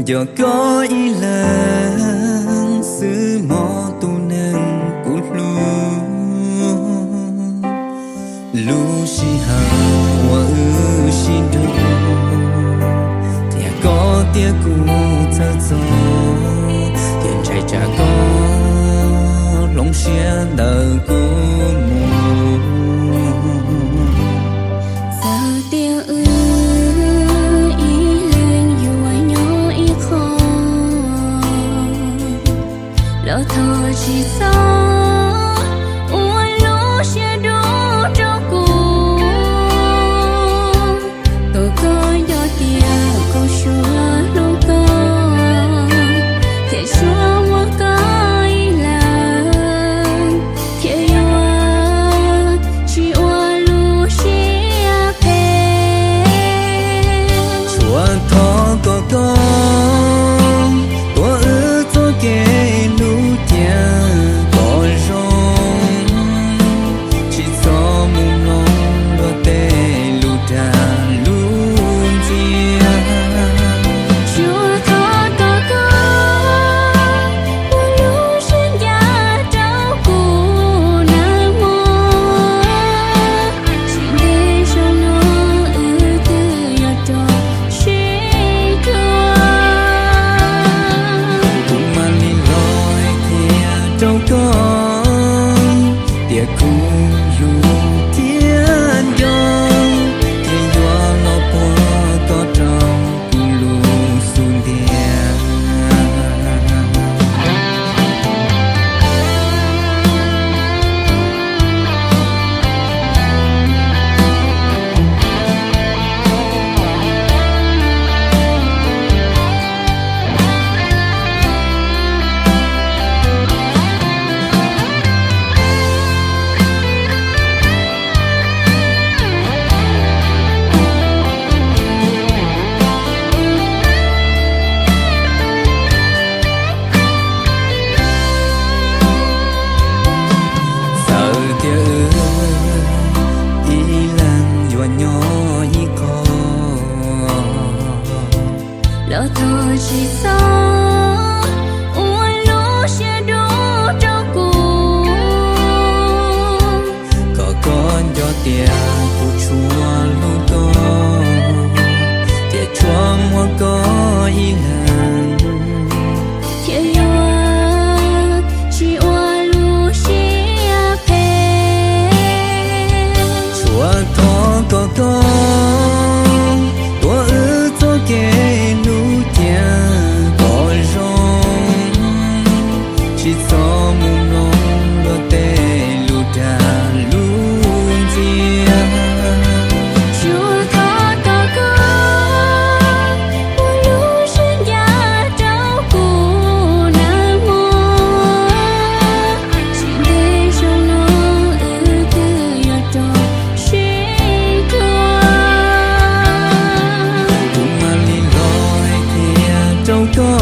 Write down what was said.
Nco koj ib leeg xwb mog tus neeg kuv hlub. Lub sij hawm uas wb sib nrug, thiab koj tias kuv txhawj txog, thiab ntshai tsam koj hloov siab ntawm kuv mus. Txawm tias wb ib leeg yuav nyob ib qho, los thov tsis txhob ua lub siab dub rau kuv. Thov koj nco tias kuv suav hlub koj, thiab suav muab koj ib leeg, thiab yuav tsis ua lub siab phem. Tsuas thov kom koj tuav wb txoj kev hlub cia kom zoo, tsis txhob mus mloog luag tej lus dag lus ntxias. Tsuas thov kom koj ua lub siab ncaj rau kuv nawb mog. Tsis ntev zaug no wb twb yuav rov sib yuav. Kuv mam li los hais tias rau koj, tias kuv yug thiab nco, thiab yuav los puag koj rau kuv lub xub ntiag. Txawm tias wb ib leeg yuav nyob ib qho, los thov tsis txhob ua lub siab dub rau kuv. Kom koj nco tias kuv tsuas hlub koj, thiab tsuas muaj koj ib leeg, thiab yuav tsis ua lub siab phem. Tsuas thov kom koj tuav wb txoj kev hlub cia kom zoo, tsis txhob mus mloog luag tej lus dag lus ntxias. Tsuas thov kom koj ua lub siab ncaj rau kuv nawb mog. Tsis ntev zaug no wb twb yuav rov sib yuav. Kuv mam li los hais tias rau koj,